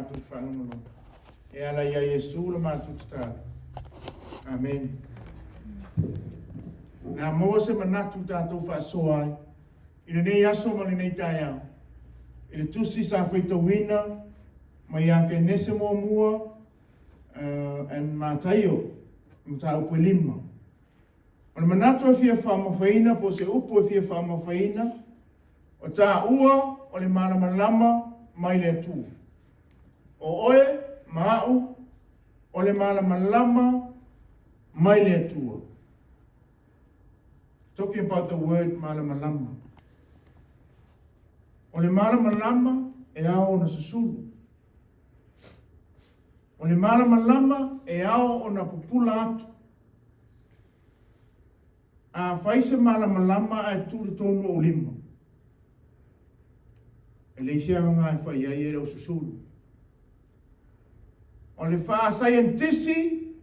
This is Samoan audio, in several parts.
matou faalogologo. E ala ia Iesu la matou tatalo. Amene. O le a maua se manatu tatou faasoa ai i lenei aso ma lenei taeao i le tusi sa faitauina mai ia Kenese muamua uh, and Mataio, mataupu e lima. O le manatu e fia faamamafaina po o se upu e fia faamamafaina, o taua o le malamalama mai le Atua. O oe ma a'u o le malamalama mai le Atua. Talking about the word malamalama. O le malamalama e ao ona susulu. O le malamalama e ao ona pupula atu. A fai se malamalama ae tuu i totonu o ou lima, e leai se aoga e fai ai e le o susulu. O le faasaienitisi,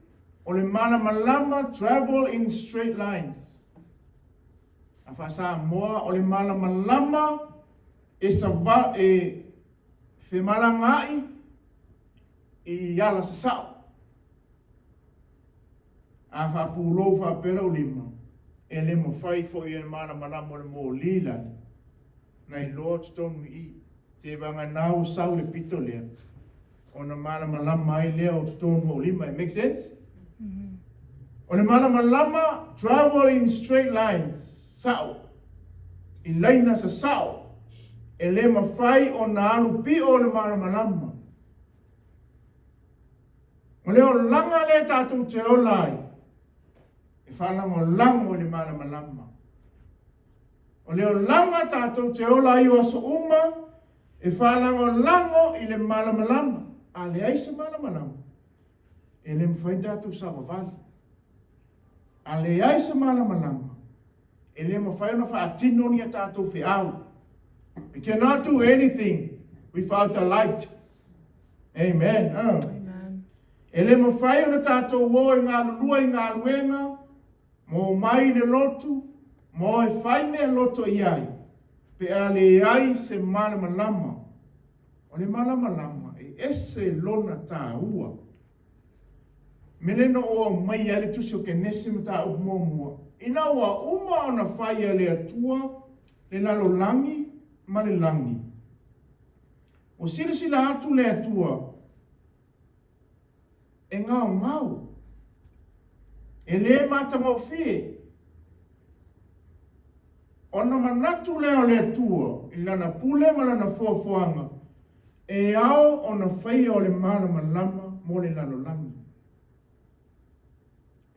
o le malamalama travel in straight lines. A faa-Samoa, o le malamalama e, sava, e femalagaai i ala sasao. A faapulou faapea lou lima, e le mafai foi e le malamalama o le moli lale na iloa totonu i i. Seivagana ua sau le pito lea, ona malamalama ai lea o totonu o ou lima. It makes sense? O le malamalama, travel in straight lines, sao, i laina sasao, e le mafai ona alu pio le malamalama. O le olaga lea tatou te ola ai, e faalagolago i le malamalama. O le olaga tatou te ola ai o aso uma, e faalagolago i le malamalama. A leai se malamalama, e le mafai ona tatou savavali. A leai se malamalama, e le mafai ona faatino ni a tatou feau. We cannot do anything without the light. Amen. Oh. Amen. E le mafai ona tatou o e galulua i galuega, mo mai le lotu, mo e fai mea loto i ai, pe a leai se malamalama. O le malamalama e ese lona tāua. Mele na ou aumaia ai le tusi o Kenese mataupu muamua, ina ua uma ona fai e le Atua le lalolagi ma le lagi. Ua silasila atu le Atua e gaogao, e le matagofie. Ona manatu lea o le Atua i Lana pule ma Lana foafoaga, e ao ona faia o le malamalama mo le lalolagi.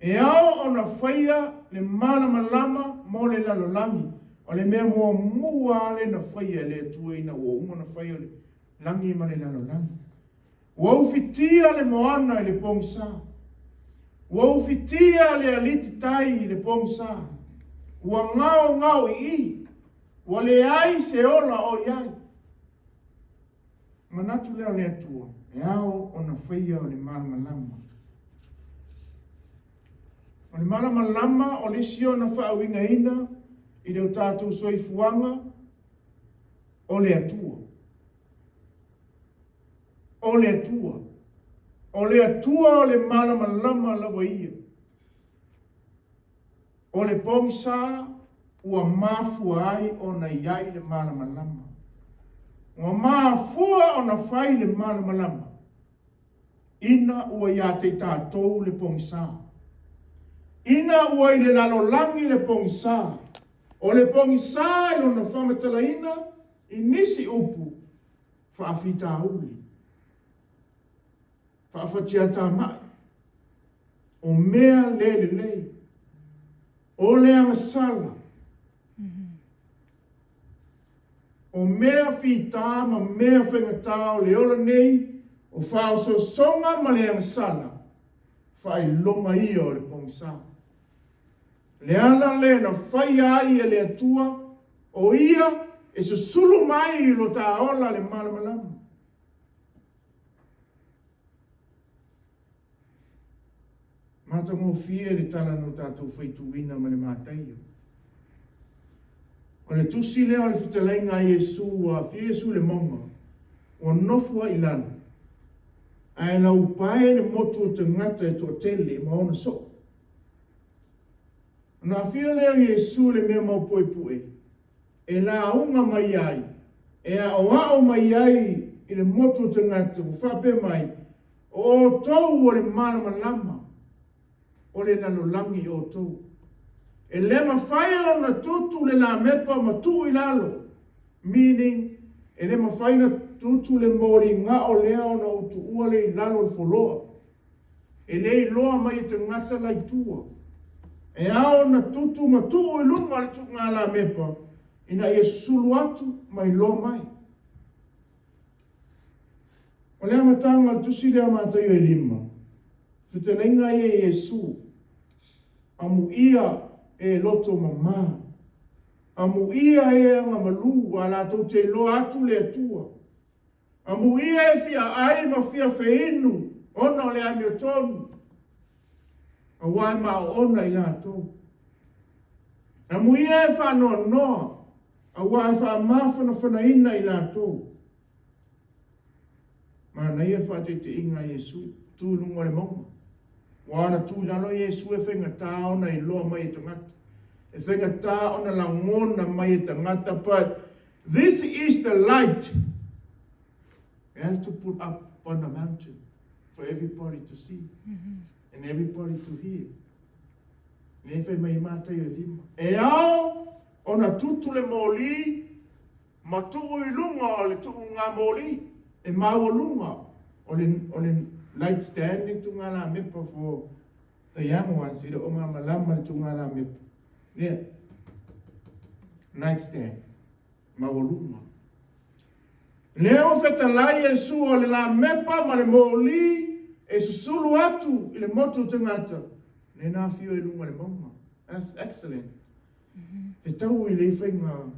E ao ona faia le malamalama mo le lalolagi. O le mea muamua lava lea na faia e le Atua ina ua uma ona faia le lagi ma le lalolagi. Ua ufitia le moana i le pogisa. Ua ufitia le aliti tai i le pogisa. Ua gaogao i i. Ua leai se ola o i ai. Manatu lea o le Atua, e ao ona faia o le malamalama. O le malamalama o le isi ona faauigaina i le o tatou soifuaga o le Atua. O le Atua. O le Atua o le malamalama lava ia. O le pogisa ua mafua ai ona i ai le malamalama. Ua mafua ona fai le malamalama ina ua ia te i tatou le pogisa. Ina ua i le lalolagi le pogisa, o le pogisa i lona faamatalaina i nisi upu faafitauli, faafatiatamai, o mea le lelei, o le agasala, o mea fita ma mea faigata o le ola nei, o faaosoosoga ma le agasala, faailoga ia o le pogisa. Le ala lea na faia ai e le Atua, o Ia e susulu mai i lo ta ola le malamalama. Matagofie le tala na o tatou faituina ma le Mataio. O le tusi lea o le fetalaiga a Iesu ua afio Iesu i le mauga, ua nofo ai i lalo. Ae laupae le motu o tagata e toatele ma ona soo. Ona afio lea o Iesu i le mea maupuepue, e lauga mai ai, e aoao mai ai i le motu o tagata, ua faapea mai, O outou o le malamalama o le lalolagi outou. E le mafai ona tutu le lamepa ma tuu i lalo, meaning, e le mafai ona tutu le moli gao lea ona ou tuua lea i lalo o le floor. E le iloa mai e tagata la i tua. E ao ona tutu ma tuu i luga le tuuga lamepa ina ia susulu atu ma iloa mai. O le amataga o le tusi lea a Mataio e 5, fetalaiga ia i Iesu, amuia e loto mama, amuia e agamalu, a latou te iloa atu le Atua. Amuia e fia ai ma fia feinu ona o le amiotonu, aua e maoona i latou. Amuia e faanoanoa, aua e faamafanafanaina i latou. Manaia le faataitaiga a Iesu, tu i luga o le mauga. Aua ana tu i lalo Iesu e faigata ona iloa mai e tagata. E faigata ona lagona mai e tagata, but this is the light. You have to put up on the mountain for everybody to see and everybody to hear. Lea e fai mai ai Mataio e 5. E ao ona tutu le moli ma tuu i luga o le tuuga moli e maualuga o le, o le light stand le tuuga lamepa for the young ones e le o malamalama le tuuga lamepa. Lea, night stand, maualuga. Lea ua fetalai Iesu o le lamepa ma le moli e susulu atu i le motu o tagata, lea na afio i luga o le mauga. That's excellent. Fetau i lei faiga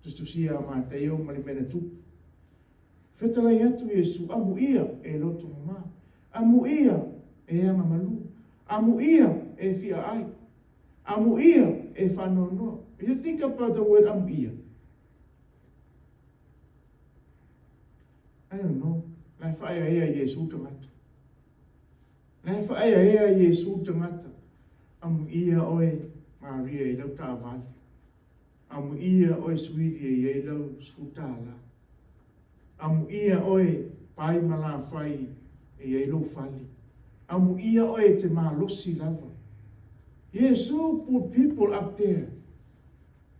tusitusia a Mataio ma le mea na tupu. Fetalai atu Iesu, amuia e loto mama, amuia e agamalu, amuia e fia ai, amuia e faanoanoa. You think about the word amuia. I don't know. La e faaeaea Iesu tagata. La e faaeaea Iesu tagata. Amuia oe Maria i lau taavale. Amuia oe Suili e i ai lau $10. Amuia oe Pai ma Lafai e i ai lou fale. Amuia oe e te malosi lava. Iesu put people up there.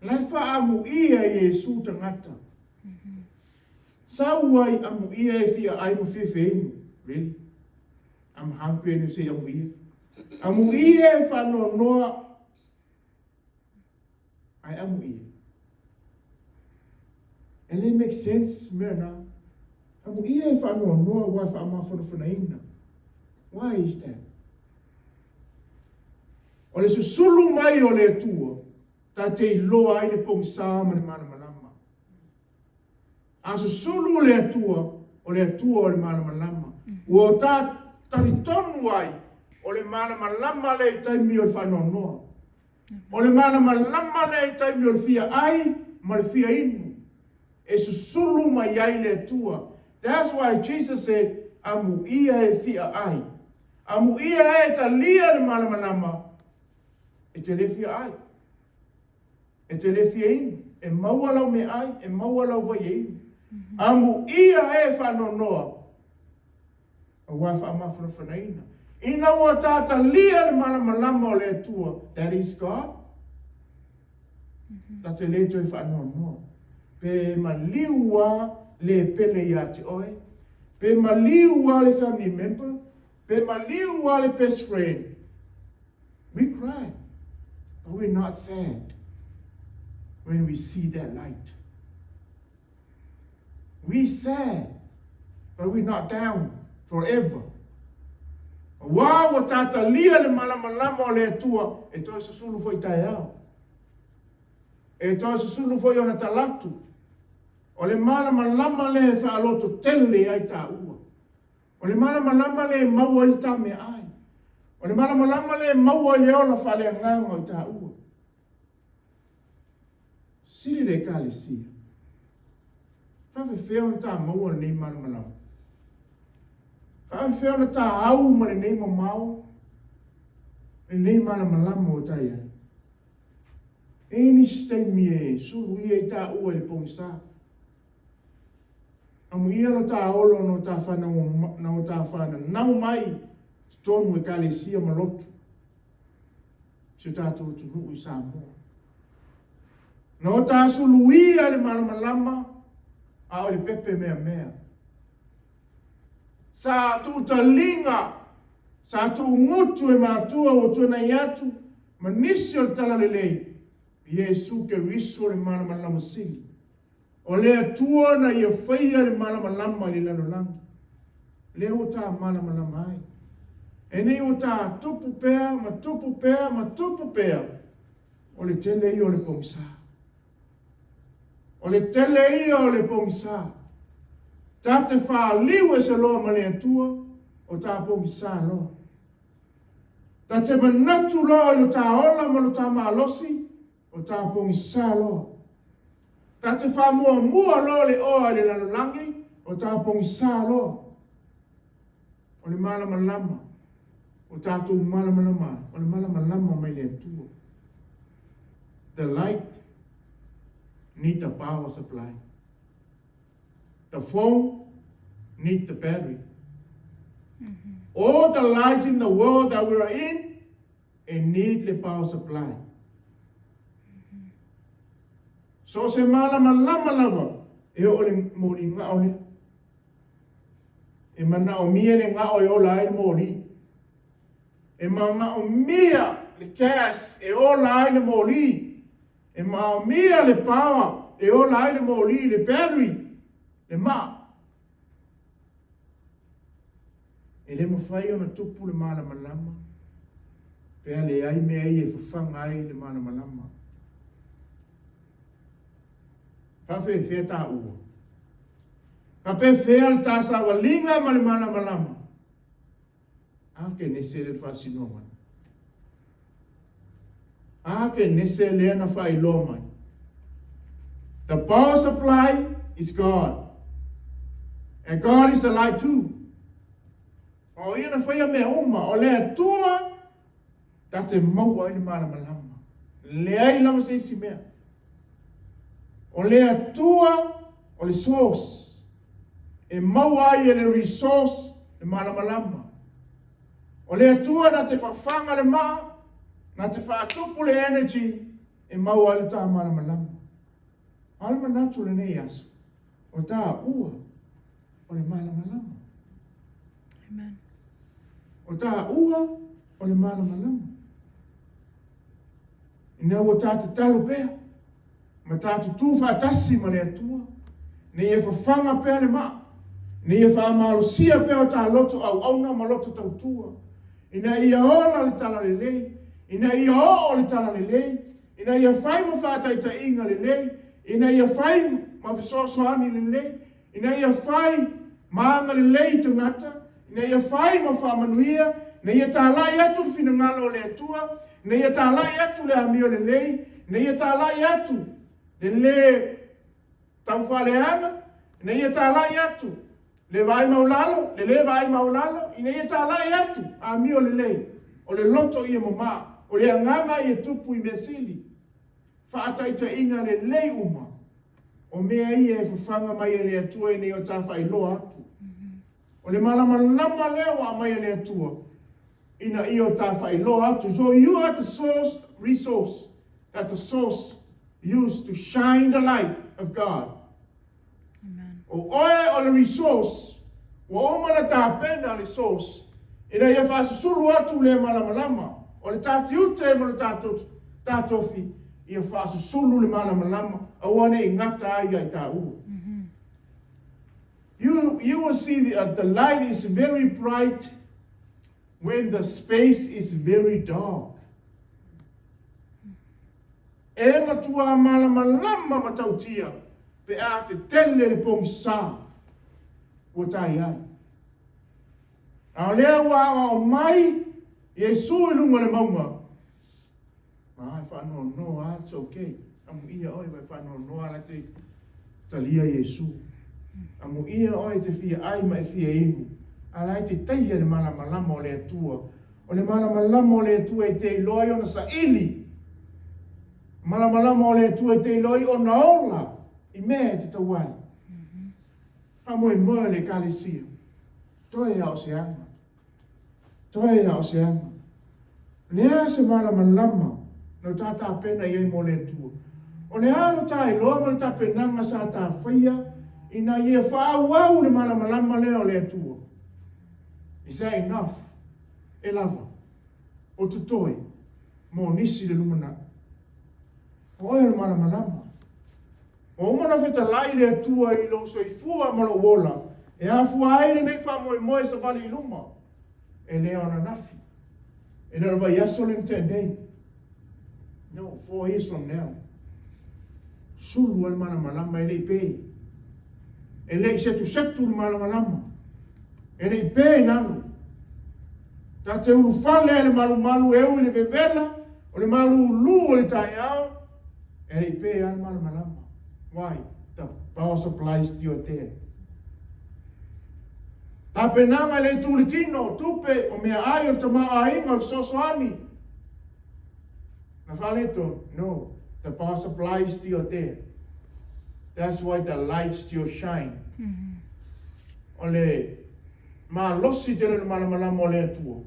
La e faaamuia Iesu tagata. Sau ai amuia e fia ai ma fia feinu. Really? I'm hungry and you say amuia. Amuia e faanoanoa ai amuia. E le make sense mea na. Amuia e faanoanoa aua e faamafanafanaina. Why is that? O le susulu mai o le Atua, ta te iloa ai le pogisa ma le malamalama. A susulu le Atua, o le Atua o le malamalama. Ua o ta talitonu ai, o le malamalama lea i taimi o le faanoanoa. O le malamalama lea i taimi o le fia ai ma le fia inu. E susulu mai ai le Atua. That's why Jesus said, amuia e fia ai. Amuia e talia le malamalama, e te le fia ai. E te le fia inu. E maua lau meaai, e maua lau vai e inu. Amuia e faanoanoa, aua e faamafanafanaina. Ina ua tatalia le malamalama o le Atua, that is God, ta te le toe faanoanoa. Pe maliu a le pele ia te oe, pe maliu a le family member, pe maliu a le best friend, we cry, but we're not sad when we see that light. We sad, but we're not down forever. Aua ua tatalia le malamalama o le Atua e toe susulu foi taeao. E toe susulu foi ona talatu. O le malamalama lea e faaloto tele ai taua. O le malamalama lea e maua ai le tameaai. O le malamalama lea e maua ai le ola faaleagaga o i taua. Sili le Ekalesia. Faafefea ona ta maua lenei malamalama? Faafefea ona ta au ma lenei mamao, lenei malamalama ua ta i ai? E i ai nisi taimi e suluia ai taua i le pogisa. Amuia lo ta olo na o ta fanau, na o ta fananau mai i totonu o Ekalesia ma lotu i si o tatou atunuu i Samoa. Na o ta suluia i le malamalama a o le pepe meamea. Sa tuutaliga, sa tuugutu e matua ua tuanai atu ma nisi o le Talalelei, Iesu Keriso le Malamalama Sili. O le Atua na Ia faia le malamalama i le lalolagi, lea ua ta malamalama ai. E nei ua ta tupu pea ma tupu pea ma tupu pea, o le tele ia o le pogisa. O le tele ia o le pogisa. Ta te faliu ese loa ma le Atua, o ta pogisa loa. Ta te manatu loa i lo ta ola ma lo ta malosi, o ta pogisa loa. Ta te faamuamua loa le oa i le lalolagi, o ta pogisa loa. O le malamalama, o tatou malamalama ai, o le malamalama mai le Atua. The light need the power supply. The phone need the battery. All the lights in the world that we are in, e need le power supply. So o se malamalama lava e oo i le moli gao lea. E manaomia le gao e ola ai le moli. E manaomia le gas e ola ai le moli. E manaomia le power e ola ai le moli, le battery, le maa. E le mafai ona tupu le malamalama pe a leai mea ia e fafaga ai le malamalama. Faapefea taua? Faapefea le ta savaliga ma le malamalama? A kenese lea na faasinoa mai. A kenese lea na faailoa mai. The power supply is God. And God is the light too. O ia na faia mea uma, o le Atua ta te maua ai le malamalama. Leai lava se isi mea. O le Atua o le source. E maua ai e le resource le malamalama. O le Atua na te fafaga le maa, na te faatupu le energy e maua ai le ta malamalama. A o le manatu o lenei aso, o ta ua o le malamalama. Amen. O ta ua o le malamalama. Ina ua ta tatalo pea, ma ta tutū faatasi ma le Atua, ina ia fafaga pea le maa, ina ia faamalosia pea o ta loto auauna ma loto tautua, ina ia ola le talalelei, ina ia oo le talalelei, ina ia fai ma faataitaiga lelei, ina ia fai ma fesoasoani lelei, ina ia fai ma agalelei i tagata, ina ia fai ma faamanuia, ina ia talai atu le finagalo o le Atua, ina ia talai atu le amio lelei, ina ia talai atu le lē taufaaleaga, ina ia talai atu le vaai maulalo, le lē vaai maulalo, ina ia talai atu amio lelei, o le loto ia mamā, o le agaga ia tupu i mea sili, faataitaiga lelei uma, o mea ia e fafaga mai e le Atua ina ia o ta faailoa atu. O le malamalama lea ua aumai e le Atua ina ia o ta faailoa atu. So you are the source, resource that the source used to shine the light of God. Amen. O oe o le resource, ua uma ona tapena le source ina ia faasusulu atu le malamalama. O le ta tiute ma le ta tofi, ia faasusulu le malamalama, aua ne i gata ai ia i taua. You will see the light is very bright when the space is very dark. E matua malamalama matautia pe a tetele le pogisa ua tai ai. A o lea ua aoao mai Iesu i luga o le mauga, a e faanoanoa lava, it's okay. Amuia oe ua e faanoanoa la te talia Iesu. Amuia oe e te fia ai ma e fia inu. A la e te taia le malamalama o le Atua. O le malamalama o le Atua e te iloa ai ona saili. Malamalama o le Atua e te iloa ai ona ola i mea e tatau ai. Faamoemoe o le Ekalesia, toe lava o se aga. Toe lava o se aga. O le a se malamalama na ta tapena i ai mo le Atua? O le a lo ta iloa ma le tapenaga sa ta faia ina ia faaauau le malamalama lea o le Atua? Is that enough? E lava. O totoe mo nisi le lumanai. O oe o le malamalama. Ua uma ona fetalai le Atua i lou soifua ma lou ola, e afua ai lenei faamoemoe savali i luma. E le o ananafi. E le o le vaiaso lea na tea nei. No, 4 years from now. Sulu ai le malamalama e le i pe. E le i setusetu le malamalama. E le i pe i lalo. Ta te ulufale ai le malumalu e ui le vevela o le malūlū o le taeao, e le i pe lava le malamalama. Why? The power supply is still there. Tapenaga e le itu i le tino, o tupe, o meaai, o le tamaoaiga, o le fesoasoani. Na faaletonu? No. The power supply is still there. That's why the light still shine. O le malosi tele o le malamalama o le Atua,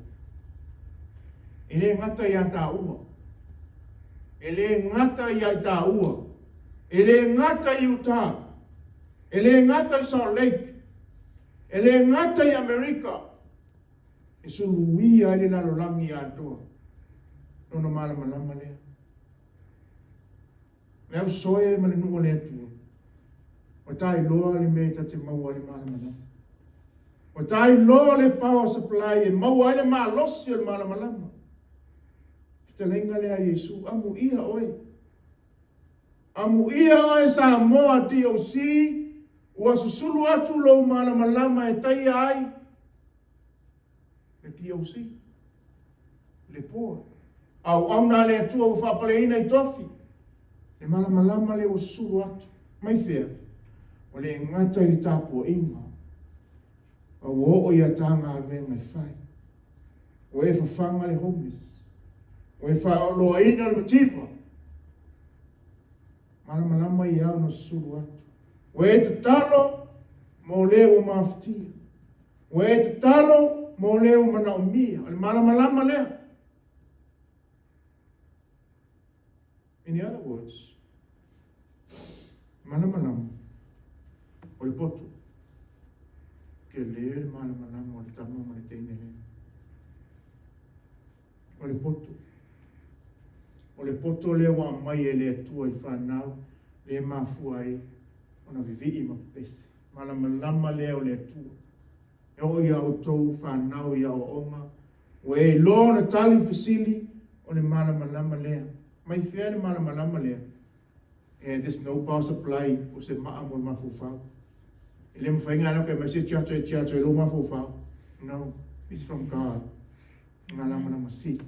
e le gata iā tāua, e le gata iā i tāua, e le gata i Utah, e le gata i Salt Lake, e le gata i Amerika, e suluia ai le lalolagi atoa lona malamalama lea. Le au soe ma le nuu o le Atua, ua ta iloa le mea ta te maua ai le malamalama. Ua ta iloa le power supply e maua ai le malosi o le malamalama. Fetalaiga lea a Iesu, amuia oe. Amuia oe Samoa DOC, ua susulu atu lou malamalama e taia ai le DOC, le board. Auauna a le Atua ua faapaleina i tofi, le malamalama lea ua susulu atu. Mai fea? Ua le gata i le tapuaiga, a ua oo i a ta galuega e fai. Ua e fafaga le homeless. Ua e faaoloaina le mativa. Malamalama ia ona susulu atu. Ua e tatalo mo le ua mafatia. Ua e tatalo mo le ua manaomia. O le malamalama lea. In other words, malamalama o le poto. Tele le malamalama o le tama ma le teine lea. O le poto. O le poto lea ua aumai e le Atua i fanau lea e mafua ai ona vivii ma pepese. Malamalama lea o le Atua. E oo ia outou fanau i aoaoga, ua e iloa ona tali fesili o le malamalama lea. Mai fea le malamalama lea? Eh, there's no power supply o se maa mo le mafaufau. E le mafai ngā kai mai se tiato e tiato e lou mafaufau. No, it's from God. Ngā lamalama si.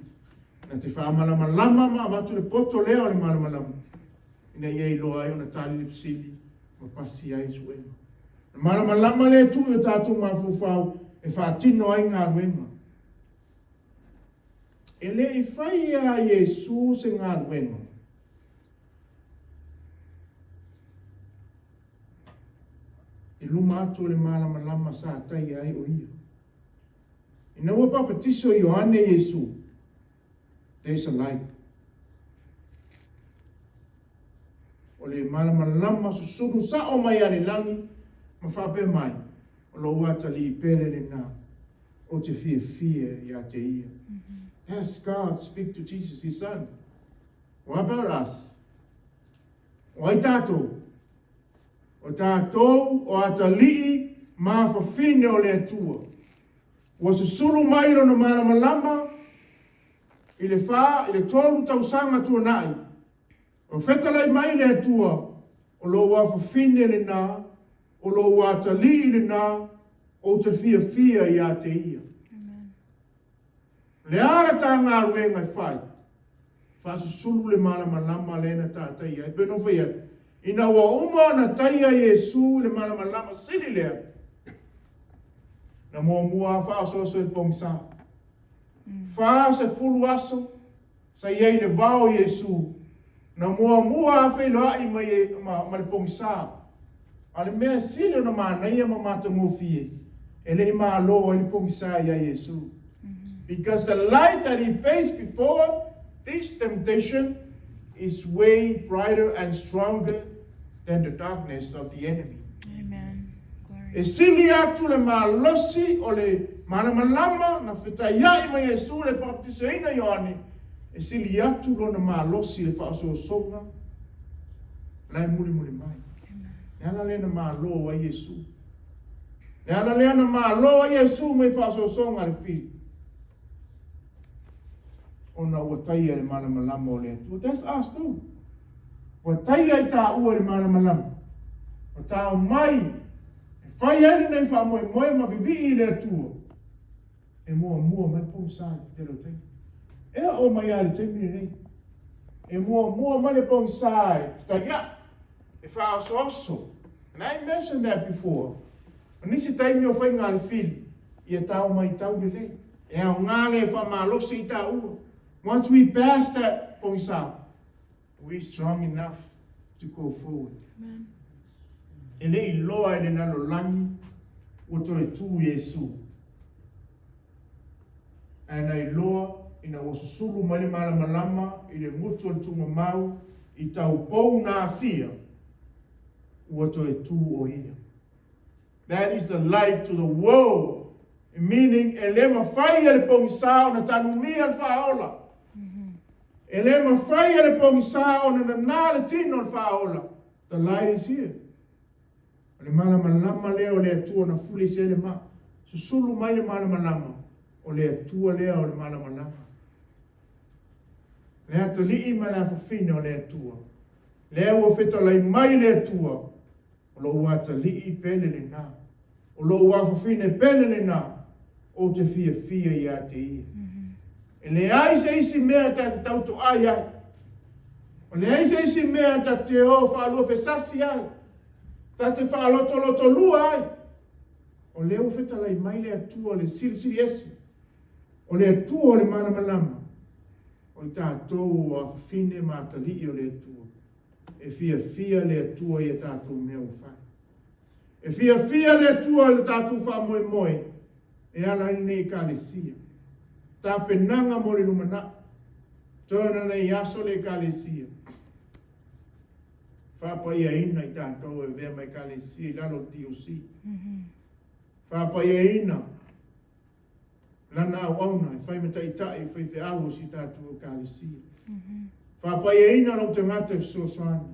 Na te whaamalamalama ma avatu le poto lea o le malamalama. Ina ia iloa ai ona tali le fesili ma pasi ai suega. Le malamalama lea e tuu i o tatou mafaufau e faatino ai galuega. E le i fai ia Iesu se galuega. I luma atu o le malamalama sa taia ai o ia. Ina ua papatiso Ioane Iesu, there is a light. O le malamalama susulu sa'o mai a le lagi ma faapea mai, O lou atalii pele lena, ou te fiafia ia te ia. That's God speak to Jesus, his son. What about us? O ai tatou? O tatou o atalii ma afafine o le Atua. Ua susulu mai lona malamalama i le fa, i le tolu tausaga tuanai. Ua fetalai mai le Atua, o lou afafine lena, o lou atalii lena, ou te fiafia ia te ia. O le a le ta galuega e fai? Faasusulu le malamalama lea na tatai ai. Pei ona fai atu, ina ua uma ona taia Iesu i le malamalama sili lea, Na muamua lava faaosooso i le pogisa. 40 aso sa i ai i le vao Iesu, na muamua lava feiloai ma, ma, ma le pogisa. A o le mea sili ona manaia ma matagofie, e le i malo ai le pogisa ia Iesu. Because the light that he faced before this temptation is way brighter and stronger than the darkness of the enemy. Amen. Glory. E sili atu le malosi o le malamalama na fetaiai ma Iesu le papatisoina Ioane, e sili atu lona malosi le faaosoosoga la e mulimuli mai. Amen. Le ala lea na malo ai Iesu. Le ala lea na malo ai Iesu mai faaosoosoga a le fili. Ona ua taia le malamalama o le Atua. That's us too. Ua taia i tāua le malamalama. Ua tao mai e fai ai lenei faamoemoe ma vivii i le Atua. E muamua mai le pogisa i le tele o taimi. E oo mai lava i le taimi lenei. E muamua mai le pogisa e fetaiai, e faaosooso. And I mentioned that before. O nisi taimi o faiga a le fili, ia tao mai tau lelei. E aoga le faamalosi i tāua. Once we pass that pogisa, we strong enough to go forward. Amen. E le i loa i le lalolagi ua toe tu Iesu. Ae na iloa ina ua susulu mai le malamalama i le gutu o le tuugamau i taupou na asia, ua toe tu o ia. That is the light to the world. Meaning, e le mafai e le pogisa ona tanumia le faaola. E le mafai e le pogisa ona nanā le tino o le faaola. The light is here. O le malamalama lea o le Atua na fuli ese ai le maa. Susulu mai le malamalama, o le Atua lea o le malamalama. Le atalii ma le afafine o le Atua. Lea ua fetalai mai le Atua, o lou atalii pele lena. O lou afafine pele lena, ou te fiafia ia te ia. E leai se isi mea ta te tautoai ai. O leai se isi mea ta te o faaluafesasi ai. Ta te faalotolotolua ai. O lea ua fetalai mai le Atua o le Silisili Ese, o le Atua o le Malamalama, o i tatou o afafine ma atalii o le Atua. E fiafia le Atua i a tatou mea ua fai. E fiafia le Atua i lo tatou faamoemoe e ala ai lenei Ekalesia. Tapenaga mo le lumanai. Toe ona nei aso le Ekalesia. Faapaiaina i tatou e avea ma Ekalesia i lalo o le DOC. Faapaiaina lana auauna e fai ma taitai o faifeau o si tatou Ekalesia. Faapaiaina lou tagata e fesoasoani.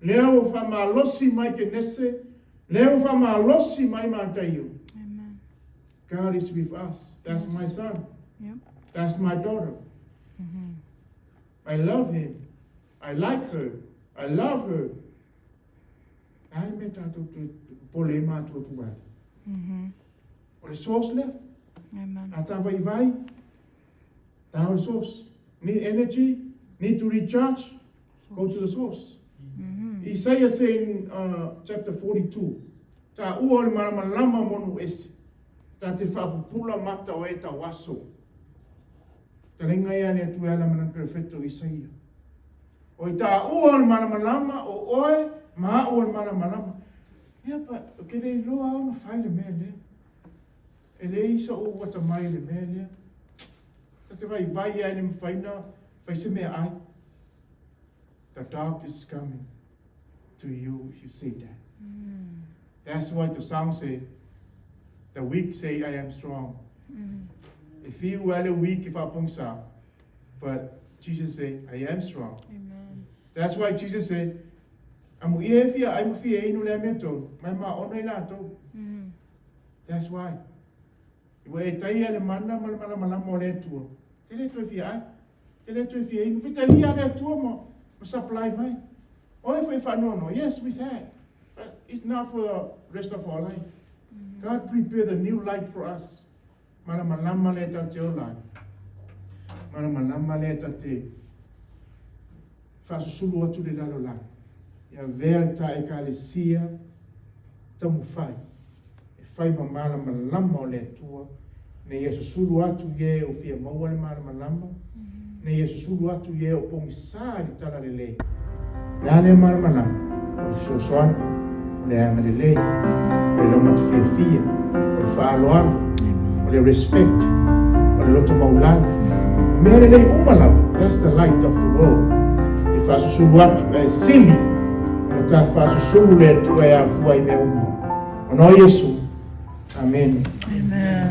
Lea ua faamalosi mai Kenese, lea ua faamalosi mai Mataio. Amen. God is with us. That's my son. Yep. That's my daughter. I love him. I like her. I love her. A le mea tatou te popole ai ma atuatu ai. O le source lea. Amen. A ta vaivai, ta o le source. Need energy, need to recharge, go to the source. Isaiah say in chapter 42, ta ua o le malamalama mo nuu ese, ta te faapupula mata o e tau aso. Talinga ia le Atua e ala ma lana perofeta o Isaia. O i taua o le malamalama, o oe ma a'u o le malamalama. Ia, but ou te le iloa lava ona fai le mea lea. E leai so'u atamai i le mea lea. Ta te vaivai lava e le mafai ona fai se meaai. The dark is coming to you if you say that. That's why the song say, the weak say I am strong. E fiu lava le weak e faapogisa, but Jesus say, I am strong. Amen. That's why Jesus said, Amuia e fia ai ma fia inu le amiotonu, mai ma ona i latou. That's why. Ua e taia le mana ma le malamalama o le Atua. Te le toe fia ai. Te le toe fia inu. Fitalia le Atua ma, ma supply mai. Oe foi whaanono. Yes, we said. But it's not for the rest of our life. God prepare the new light for us. Malamalama lea ta te ola ai. Malamalama lea ta te faasusulu atu le lalolagi. Ia avea le ta Ekalesia taumafai e fai. fai ma malamalama o le Atua, ina ia susulu atu i e ua fia maua le malamalama, ina ia susulu atu i e o pogisa i le talalelei. O le a lea malamalama? O le fesoasoani, o le agalelei, o le laumata fiafia, o le faaaloalo, o le respect, o le loto maualalo. O mea lelei uma lava, that's the light of the world. E faasusulu atu, ae sili ona ta faasusulu le Atua e afua i mea uma. Ona o Iesu. Amene. Amen.